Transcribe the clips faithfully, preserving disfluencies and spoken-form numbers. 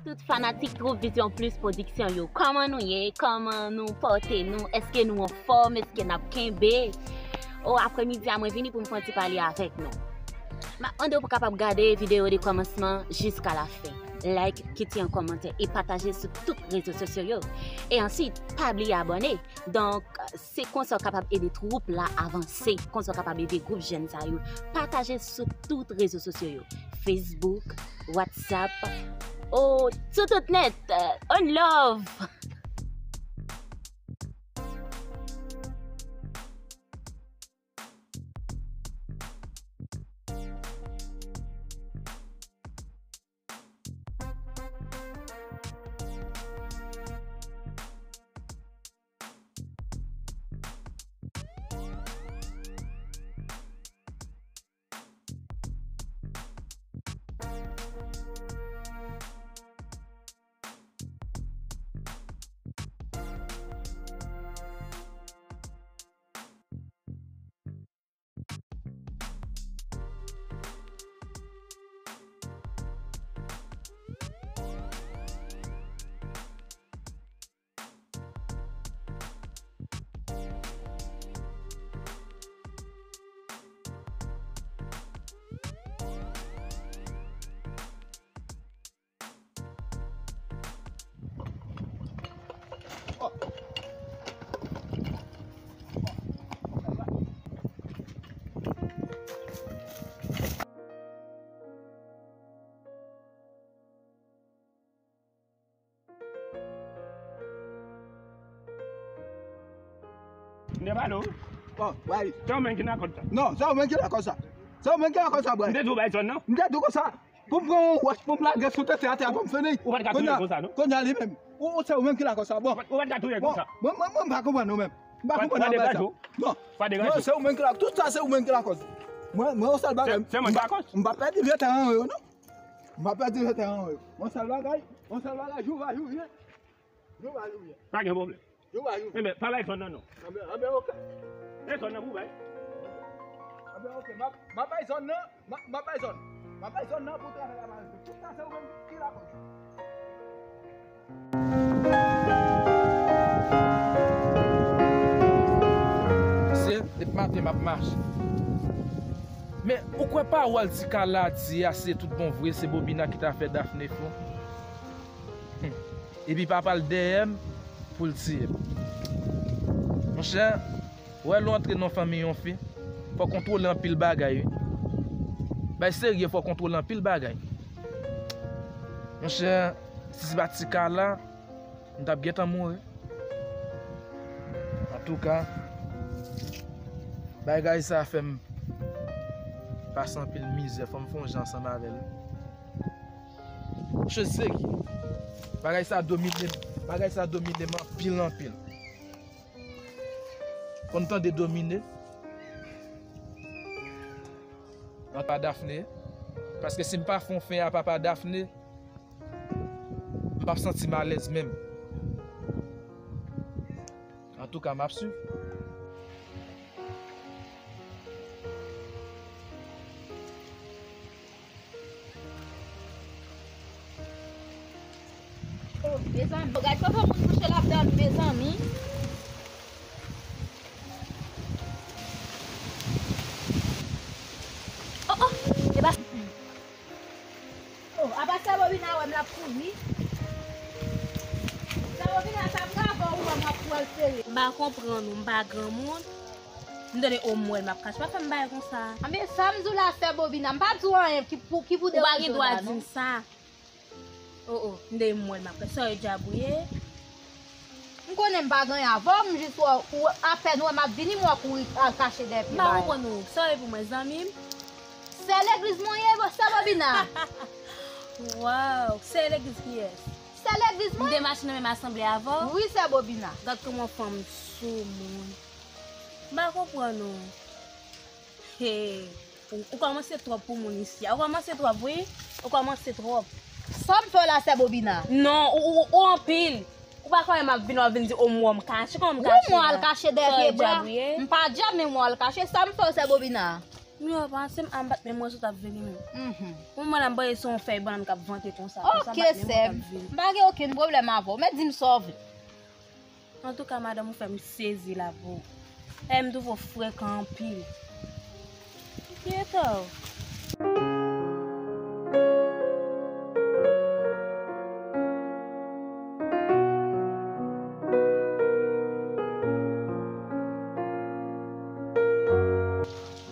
Tout fanatik Troupe Vision Plus Production yo, kòman nou ye? Kòman nou pote nou? Èske nou anfòm? Èske n ap kenbe? O, apremidi a mwen vini pou m fè yon ti pale avèk nou. M ap mande w pou w kapab gade videyo de kòmansman jiska la fen. Like, kite yon kòmantè e pataje sou tout rezo sosyo yo. E answit, pa bliye abòne. Donk, se konsa w kapab ede twoup la avanse, konsa w kapab ede gwoup jèn sa yo. Pataje sou tout rezo sosyo yo, Facebook, WhatsApp, o, sou tout nèt. On love! M te pale w. Bon, bay. Se ou menm ki lakòz sa. Non, se ou menm ki lakòz sa. Se ou menm ki lakòz sa, bwè. M te di w bay zòn nan. M te di w konsa. Pou m pran yon wòch, pou m lage sou tete atè a, pou m fini. Ou pa t ka touye konsa, non? Kounye a li menm. Ou, ou se ou menm ki lakòz sa. Bon. Ou pa t ka touye konsa. Bon, mwen, mwen, mwen pa konprann ou menm. M pa konprann ou bay sa. Non. Non, se ou menm ki lakòz. Tout sa, se ou menm ki lakòz. Mwen, mwen, yon sèl bagay. Se, se mwen ki lakòz. M pa pèdi vye tèren yo, non. M pa pèdi vye tèren yo. Yon sèl bagay, yon sèl bagay, jou va jou vyen. Jou va jou vyen. Pa gen pwoblèm. Jou va jou vyen. Enben, pa bay zòn nan, non. Enben, enben, oke. E zòn nan pou bay. Enben, oke. M ap, m ap bay zòn nan. M ap, m ap bay zòn. M ap bay zòn nan pou travay la bay. Tout sa, se ou menm ki lakòz. Se depi maten m ap mache. Men, ou kwè pawòl ti Kala di a se tout bon vre, se Bobina ki ta fè Dafne fou? Hmm. Epi papa l dèyè m pou l tiye m. Monchè, ou wè lè w antre nan fanmi yon fi, fò w kontwole anpil bagay, wi. Bay serye, fò w kontwole anpil bagay. Monchè, si se pa ti Kala, m t ap gentan mouri. Antouka, bagay sa fè m pase anpil mizè, fò m fè yon jan ansanm avè l. Monchè, serye. Bagay sa domine, bagay sa domine m anpil, anpil. Fò n tande domine. Nan pa Dafne. Paske si m pa fè yon fen a papa Dafne, m p ap santi m alèz menm. Antouka, m ap swiv. Oh, mezanmi, gad kòman moun kouche l ap dòmi, mezanmi. Oh, oh, e pa Oh, apa sè Bobina wè m l ap kouri. Sè Bobina, sa grave ou wè m ap pran l sere. M pa konprann ou, m pa granmoun. M tande o m wè l m ap kache. Pa fè m bagay konsa. Anben, sa m di w la, sè Bobina, m pa di w anyen ki pou, ki pou deranje w la, non. Ou pa gen dwa di m sa. Oh, oh, m tande m wè l m ap kache. Sa w e djab ou ye? M konnen m pa gen anyen avè w, m jis wè, ou apèn wè m ap vini, m wè w kouri al kache dèyè pye bagay. M pa konprann ou. Sa w ye pou mwen, zanmi m? Sè legliz mwen ye, sè Bobina. Waw, sè legliz kiyès? Sè legliz mwen. M te mache nan menm asanble avè w? Wi, sè Bobina. Gad kòman fanm soumoun. M pa konprann ou. Hey, ou, ou kòmanse twòp pou moun isi a. Ou kòmanse twòp, wi. Ou kòmanse twòp. Sa m fè w la, sè Bobina? Non, ou, ou, ou anpil. Ou pa kwè m ap vin, w ap vin di, o m wè w m kache, kòman m kache la? Ou m wè w al kache dèyè pye bwa. M pa djab, men m wè w al kache. Sa m fè w, sè Bobina? Mwen panse m ap bat men mwen sou t ap vini menm. Mhm. Pou mwen la m panse se yon fèy bannann k ap vante konsa, konsa. Ok, bat men mwen t ap vini. M pa gen okenn pwoblèm avè w, men di m sa w vle. Antouka, madanm, ou fè m sezi la pou ou. E m twouve w frekan anpil. Kiyete w?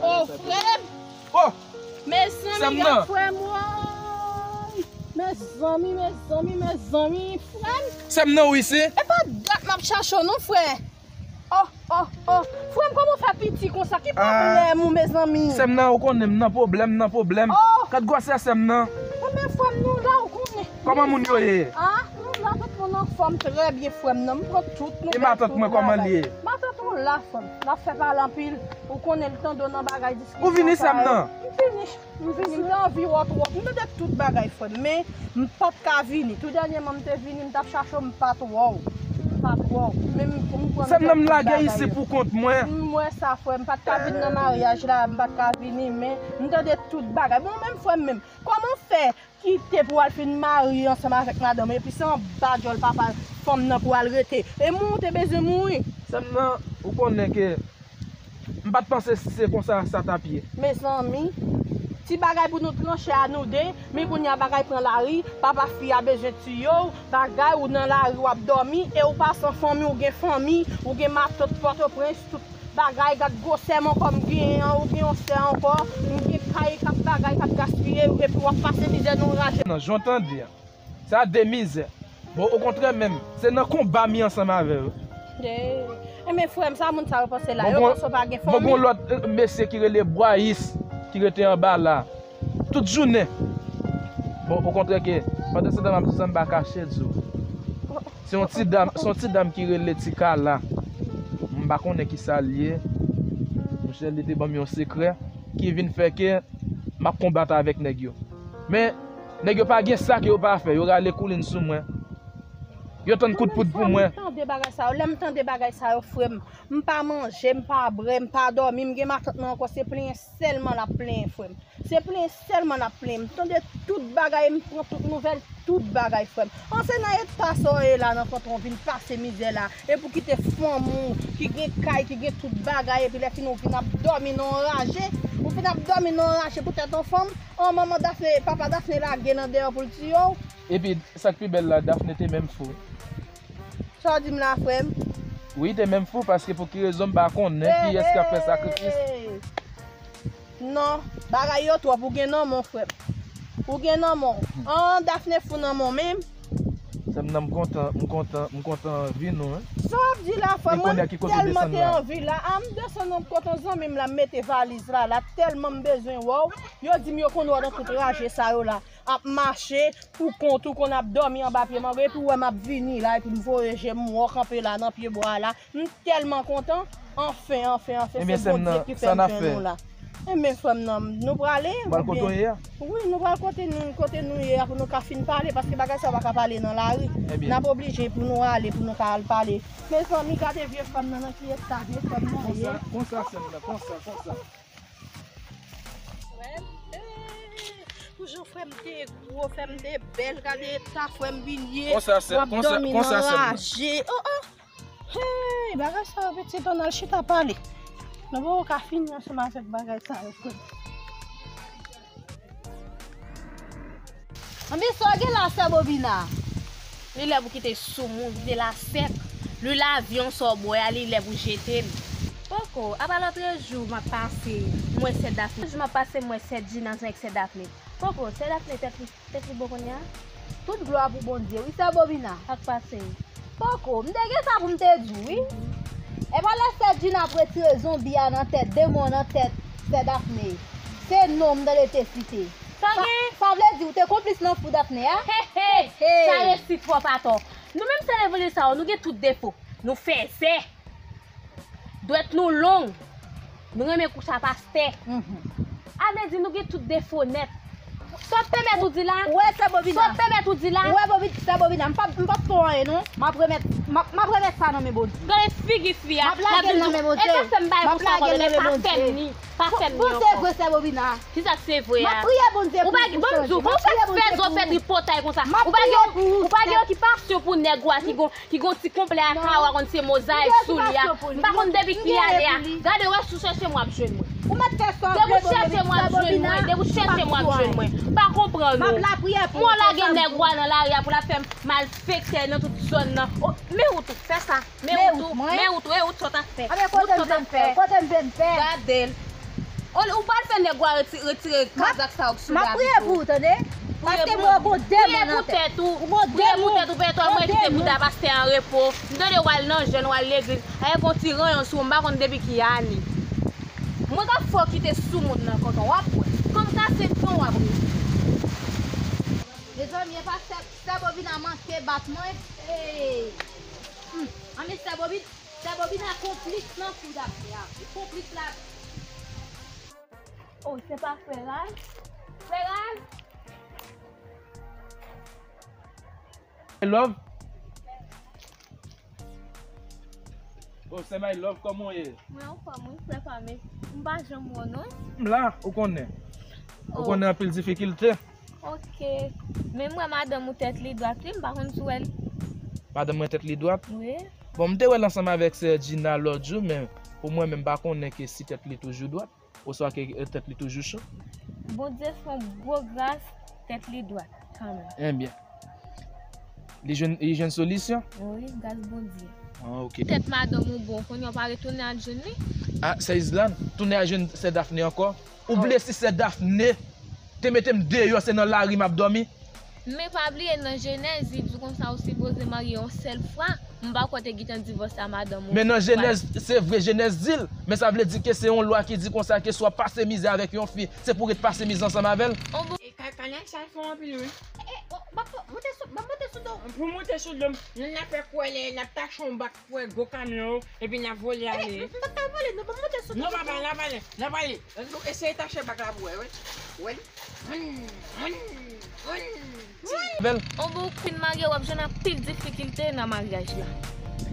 Oh, frè m! Oh! Mezanmi, gad frè m, woy! Mezanmi, mezanmi, mezanmi, frè m! Sè m nan, wi, se. E pa dat m ap chache w, non, frè! Oh, oh, oh! Frè m, kòman w fè piti konsa? Ki pwoblèm ou, mezanmi? Sè m nan, ou konnen m nan pwoblèm, m nan pwoblèm. Oh! Gad gwosè sè m nan. Enben, frè m, nou la, ou konnen. Kòman moun yo ye? Ah, nou la, tout moun anfòm, trè byen, frè m nan. M pran tout nouvèl, tout bagay. E matant mwen, kòman l ye? Matant ou la, frè m. N ap fè pale anpil. Ou konnen l tande w nan bagay diskisyon sa yo. Ou vini, sè m nan? M vini. M vini. M te anvi wè w twòp. M tande tout bagay, frè m. Men, m pa t ka vini. Tou dènyèman, m te vini, m t ap chache w, m pa t wè w. M pa t wè w. Men m, m konn tout bagay yo. Sè m nan, m lage isi pou kont mwen. M wè sa, frè m. M pa t ka vin nan maryaj la, m pa t ka vini, men m tande tout bagay. Bon, menm frè m menm. Kòman w fè kite pou w al fin marye ansanm avèk madanm ou, epi se anba djòl papa fanm nan pou w al rete? E moun ou te bezwen mouri? Sè m nan, ou konnen ke m pa t panse se konsa sa t ap ye. Mezanmi, ti bagay pou nou tranche a nou de, men kounye a bagay pran lari, papa fi a bezwen tiye w, bagay ou nan lari w ap dòmi, e ou pa san fanmi, ou gen fanmi, ou gen matant Pòtoprens, tout bagay, gad gwosè m ankò m genyen an, ou gen yon sè ankò, m gen kay k ap bagay, k ap gaspiye, epi w ap pase mizè nan yon raje. Nan jan w tande a, sa de mizè. Bon, okontrè menm, se nan konba m ye ansanm avè yo. Enben, frè m, sa moun sa yo panse la? Yo panse w pa gen fanmi? Bon, gon lòt, eh, mesye ki rele Bwayis, ki rete anba la. Tout jounen. Bon, okontrè ke, pandan se tan m ap di w sa, m pa kache di w. Se yon ti dam, se yon ti dam ki rele Ti Kala. M pa konnen ki sa l ye. Monchè, li te ban m yon sekrè ki vin fè ke m ap konbat avèk nèg yo. Men, nèg yo pa gen sa ke yo pa fè. Yo rale koulin sou mwen. Yo tann kout poud pou mwen. Frè m, m tande bagay sa yo. Lè m tande bagay sa yo, frè m, m pa manje, m pa bwè, m pa dòmi, m gen matant mwen ankò, se plenyen sèlman l ap plenyen, frè m. Se plenyen sèlman l ap plenyen. M tande tout bagay, m pran tout nouvèl, tout bagay, frè m. An, se nan eta sa w ye la, nan Kanton, w vin pase mizè la, epi w kite fanmi w, ki gen kay, ki gen tout bagay, epi lè fini, w vin ap dòmi nan yon raje, ou vin ap dòmi nan yon raje poutèt yon fanm, an, manman Dafne, papa Dafne lage nan dèyè w pou l tiye w. Epi, sa k pi bèl la, Dafne te menm fou. Sa w di m la, frè m? Wi, te menm fou, paske pou ki rezon m pa konnen kiyès k ap fè sakrifis. Non, bagay yo twòp, ou gen nan men w, frè m. Ou gen nan men w. An, Dafne fou nan men w menm. Sè m nan, m kontan, m kontan, m kontan vi nou, wi. Sa w ap di la, frè m? Mwen tèlman te anvi la. A, m desann, m kontan zanmi m la, m mete valiz la, la, tèlman m bezwen wè w. Yo di m yo konn wè w nan tout raje sa yo la. Ap mache pou kont ou, konn ap dòmi anba pye mango, epi w wè m ap vini la, epi m voye je m, m wè w kanpe la nan pye bwa la. M tèlman kontan. Anfen, anfen, anfen, se Bondye ki fè m jwenn ou la. Enben, frè m nan, nou prale, oubyen? Wi, nou pral kote nou, kote nou ye a pou nou ka fin pale, paske bagay sa yo pa ka pale nan lari. N ap oblije pou nou ale, pou nou ka al pale. Mezanmi, gade vye frè m nan, nan ki eta vye frè m nan ye. Konsa, konsa, sè m nan, konsa, konsa. Frè m, eh, pou jan frè m te gwo, frè m te bèl, gade eta frè m vin ye. W ap dòmi nan raje. Oh, oh. Hey, bagay sa yo, pitit, ann al chita pale. Nou poko ka fini ansanm avèk bagay sa yo, frè m. Anben, sa w gen la, sè Bobina? Li lè pou kite soumoun, kite la sèk. Lwil avyon sa w bwè a, li lè pou jete l. Poko, apa lòt jou m ap pase, m wè sè Dafne. Lòt jou m ap pase, m wè sè Djina ansanm avèk sè Dafne. Poko, sè Dafne tèt li, tèt li bon kounye a? Tout glwa pou Bondye, wi, sè Bobina. Sa k pase? Poko, m te gen sa pou m te di w, wi. E pa lè sè Djina ap retire zonbi a nan tèt, demon an nan tèt sè Dafne. Se non m tande te site. Sa gen? Sa vle di ou te konplis nan fou Dafne a? He, he! He, he! Sa resi twòp atò. Nou menm sè Levolis sa yo, nou gen tout defo. Nou fèzè. Dwèt nou long. Nou renmen kouche a pastè. Mhm. A vle di nou gen tout defo nèt. Sa w te mèt ou di la? Ou wè sè Bobina? Sa w te mèt ou di la? Ou wè Bobi-, sè Bobina, m p ap, m p ap fè w anyen non. M ap remèt, m ap, m ap remèt sa nan men Bondye. Gade figi fi a. M ap lage l nan men Bondye. E sa fè m bay pou sa ankò, men pa fè m ni, pa fè m ni ankò. Bon, se vre sè Bobina. Kisa k se vre a? M ap priye Bondye pou ou chanje. Ou pa, bon, m di w, kòman w fè fè zo fè tripotay konsa? Ou pa gen, ou pa gen okipasyon pou nèg ou a ki gon ki gon ti konplè a kawo a konn se mozayik sou li a. M pa konn depi ki ane a. Gade wè si w chèche m w ap jwenn mwen. Ou mèt fè sa w vle, Bobina. Depi w chèche m w ap jwenn mwen. Depi w chèche m w ap jwenn mwen. M pa konprann ou. M ap lapriyè pou ou. Mwen lage nèg ou a nan lari a pou l ap fè m malfektè nan tout zòn nan. Men wout ou, fè sa. Men wout ou, men wout ou, e wout sa w t ap fè. Wout sa w t ap fè. Kote m vle m fè. Gade l. Ou, ou pral fè nèg ou a reti-, retire kazak sa yo k sou la. M ap priye pou ou, tande. Paske mwen gon demon nan tèt. Ou gon demon. Priye pou tèt ou, priye pou tèt ou, pa kite bouda pastè an repo. M tande w al nan jèn, w al legliz. Avèk yon ti ranyon sou ou, m pa konn depi ki ane. Mwen ka fè w kite sou moun nan kontan, w ap wè. Kòm kase ton w ap rete. Mezanmi, e pa sè, sè Bobina manke bat mwen. Hey. Hmm. Anben sè Bobina, sè Bobina konplis nan kou Dafne a. Li konplis la. Oh, se pa frè Raz? Frè Raz? Hey, love. Oh, sè my love, kòman w ye? Mwen anfòm, wi, frè pa m. M pa janm wè w, non. M la, ou konnen. Ou konnen anpil difikilte. Ok. Men m wè madanm ou tèt li dwat, wi, m pa konn si w wè l. Madanm mwen tèt li dwat? Wi. Bon, m te wè l ansanm avèk sè Gina lòt jou, men pou mwen menm, m pa konnen ke si tèt li toujou dwat. Oswa ke, eh, tèt li toujou cho? Bondye fè yon gwo gras, tèt li dwat kanmenm. Ebyen. Li jwenn, li jwenn solisyon? Wi, gras Bondye. Ah, ok. Tèt madanm ou bon, kounye a w pa retounen al jwenn li? Ah, sè Islande, tounen al jwenn sè Dafne ankò? Ou bliye si sè Dafne te mete m deyò, se nan lari m ap dòmi? Men pa bliye nan Jenèz, li di w konsa ou sipoze marye yon sèl fwa. M pa kwè w te gentan divòse a madanm ou. Men nan Jenèz, se vre, Jenèz di l, men sa vle di ke se yon lwa ki di konsa ke si w ap pase mizè avèk yon fi, se pou w ret pase mizè ansanm avè l. E ka-, kanal sa fò anpil, wi. E, o, m ap monte sou, m ap monte sou do. Pou monte sou do m, n ap fè kwè lè n ap tache yon bak kwè gwo kamyon yo, epi n ap vole ale. M pa ka vole, non, m ap monte sou do. Non, papa, n ap ale, n ap ale. Eseye tache bak la pou wè, wi. Wè li. Bèl. On bon, ou fin marye, w ap jwenn anpil difikilte nan maryaj la.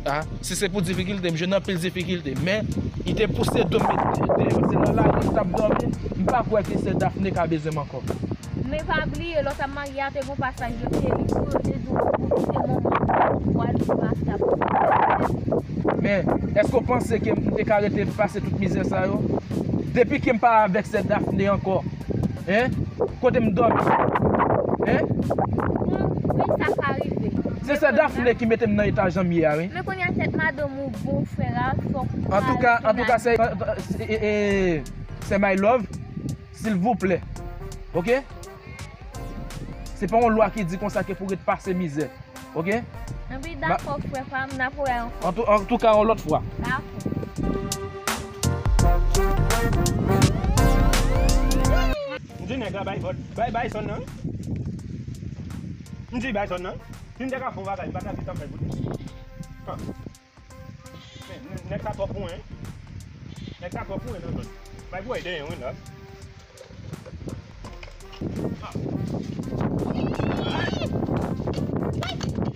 Ah, si se pou difikilte, m jwenn anpil difikilte. Men, li te pouse do m deyò, se nan lari m t ap dòmi. M pa kwè ke sè Dafne ka bezwen m ankò. Men pa bliye, lè w t ap marye a, te gon pasaj yo te li pou yo te di w pou w kite manman w, w al viv ansanm. Men, èske w panse ke m te ka rete pase tout mizè sa yo? Depi ke m pa avèk sè Dafne ankò, en? Kote m dòmi? En? Bon, men sa ka rive. Se sè Dafne ki mete m nan eta jan m ye a, wi. Men kounye a tèt madanm ou bon, frè a, fòk ou... Antouka, antouka, sè, e, e, e, sè My Love, silvouplè. Ok? Se pa yon lwa ki di konsa ke pou ret pase mizè. Ok? Anpi dakò, frè pa m, n ap wè ankò. An tou, antouka, yon lòt fwa. Dakò. M di nèg la bay vòt, bay, bay zòn nan. M di bay zòn nan. Si m te ka fè yon bagay, m pa ta di tanpèt pou li. Ah. Men, nèg sa twò pou mwen. Nèg sa twò pou mwen nan zòn. Bay bwè dèyè mwen la.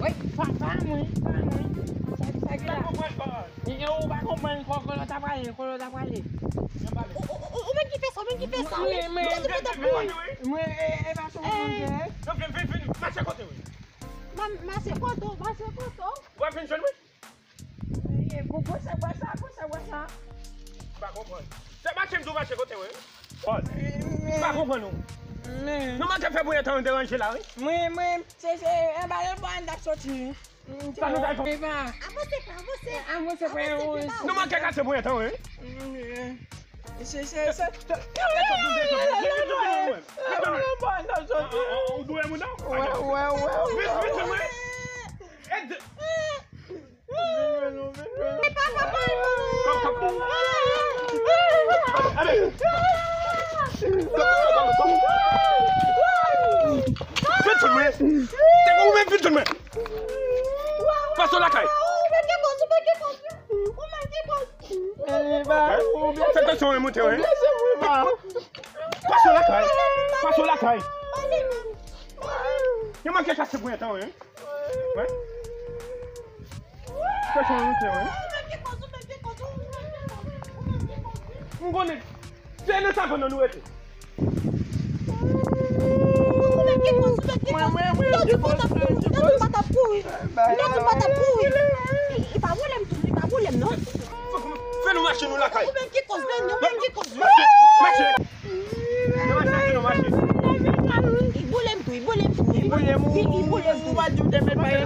Woy, papa mwen, papa mwen. Sa, sa ki la? Ou pa konprann kò, kò lòt ap prale, kò lòt ap prale. Ou, ou, ou, ou menm ki fè sa, ou menm ki fè sa, ou menm, ou menm ki fè sa. Mwen, e, e, pa sou mwen, eh. Non, vin, vin, vin, mache kote, wi. Ma-, mache kote, mache kote. W ap vin jwenn mwen? Wi, pou, pou sa, pou sa, pou sa, pou sa. M pa konprann. Se mache m di w mache kote, wi. Pòz. M pa konprann ou. Men. Nou manke fè bouye tan deranje la, wi. Mwen, mwen, se, se, anba yon bò n t ap soti, wi. Sa nou ta fè? Avanse pa, avanse. Avanse pa, avanse pa. Nou manke kase bouye tan, wi. Se, se, se. Ou dwe moun nan? Wè, wè, wè, wè. Vin, vin, vin, vin. E papa pa l. Ale. Vin, vin, vin. Te ou menm vin jwenn mwen. Pase w lakay. Ou manke kòz, ou manke kòz. Ou manke kòz. Fè tansyon w monte, wi. Pase w lakay. Pase w lakay. Yo manke chache pou entan, wi. Wi. Chache yon entan, wi. M konnen. Se nan savann nan nou rete. Ou menm ki koz, ou menm ki koz. Lòt jou pa t ap kouri. Lòt jou pa t ap kouri. Li pa vole m tou, li pa vole m non. Fè nou mache nou lakay. Ou menm ki koz, menm, ou menm ki koz. Mache, mache. Nou mache, nou mache. Li boule m tou, li boule m tou. Li boule m tou. Li boule m tou. Ou pa di w te met mayo.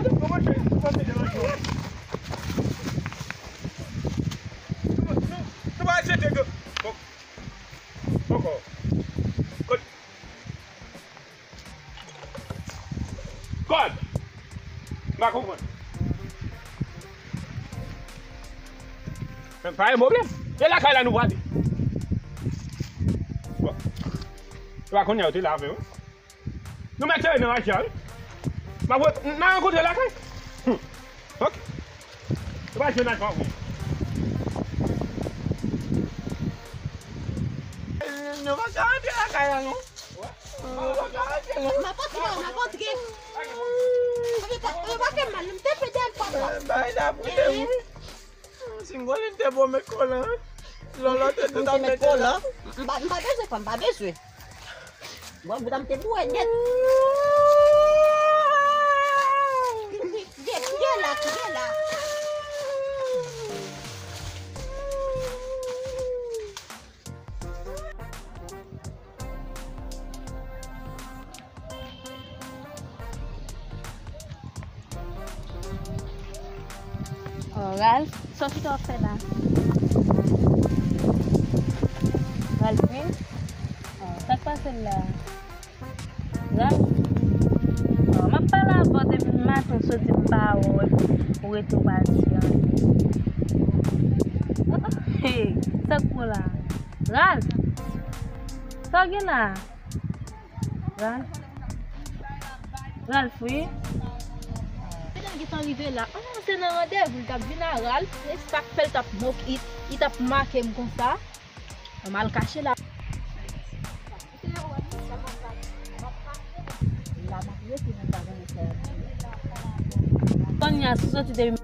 Nou, nou, nou pa jete ke. Poko. Kot. Kòd. M pa konprann. Men pa gen pwoblèm. E lakay la nou prale. Bon. E pa kounye a yo te lave, wi. Nou mèt sere nan machin an, wi. M ap re-, n a rankontre lakay. Hmm. Ok. Ou pa jwenn ak mwen. Nou pa ka rantre lakay la, non. Nou pa ka rantre, non. M ap antre, m ap antre. Ou pa, ou pa fè m mal, non. M te fè dèyè pòt la. Bay la pou te wi. Si m konnen m te bon met kolan. Lòlò te tout ap mete la. M pa, m pa bezwen fanm, m pa bezwen. Bon, bouda m te boure nèt. Kite, kite la, kite la. Oh, Ralph, sa w chita w ap fè la? Ralph, wi. Oh, sa k pase l la? Ralph, oh, m ap pale avè w depi maten, w soti m pa wè w, ou rete w pa di anyen. Hey, sa k pou la? Ralph, sa w gen la? Ralph? Ralph, wi. Medam gentan rive la. Ah, se nan randevou l t ap vin a Ralph. E sa k fè l t ap mok-, li, li t ap make m konsa. An m al kache la. Kounye a, si w soti depi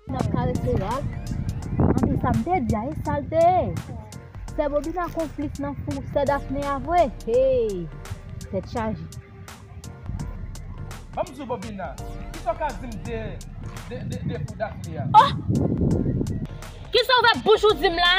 N ap karese Ralph. Anpi sa m te di a, e sa l te ye. Sè Bobina konplis nan fou sè Daphné a vre. Hey! Tèt chaje. Ban m di w Bobina, kisa w ka di m de, de, de, de fou Daphné a? Oh! Kisa w ouvè bouch ou di m la?